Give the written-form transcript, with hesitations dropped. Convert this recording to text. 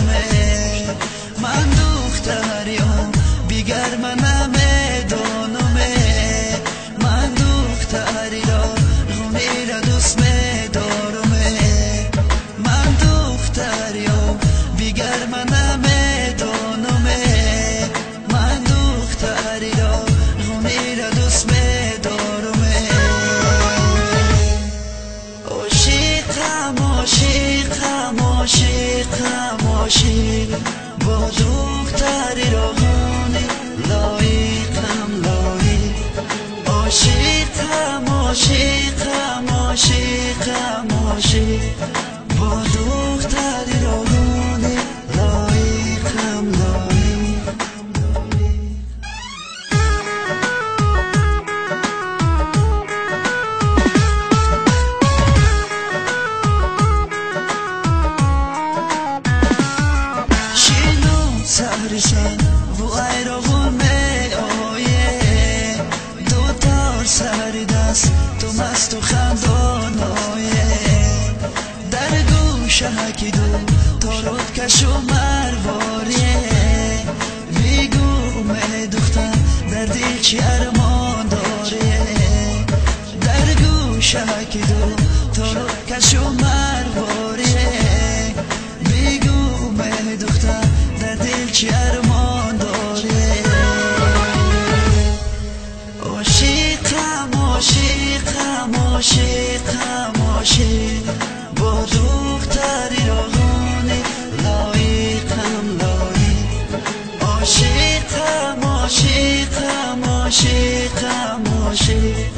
медорам. Ман духтариам бигар ман намедонам. Ман духтари роғунира дӯст медорам. Ман духтариам бигар ман намедонам. Ман духтари роғунира дӯст медорам. Ошиқам, ошиқам, ошиқам, ошиқ бо духтари роғуни лоиқам, лоиқ. Ошиқам, ошиқам, ошиқам, ошиқ бо духтари роғуни лоиқам, лоиқ. Шино сариша вуай роғун меоє, дутор сари даст ту масту хандоное. Дар гӯшаки ду торут кашу марворие. Бигӯ медухтар дар дил чи армон дорие. Дар гӯшаки ду торут кашу марворие. Бигӯ медухтар дар дил чи армон дорие. Ошиқам, ошиқам, ошиқам, ошиқ бо духтари роғуни лоиқам, лоиқ. Ошиқам, ошиқам, ошиқам, ошиқ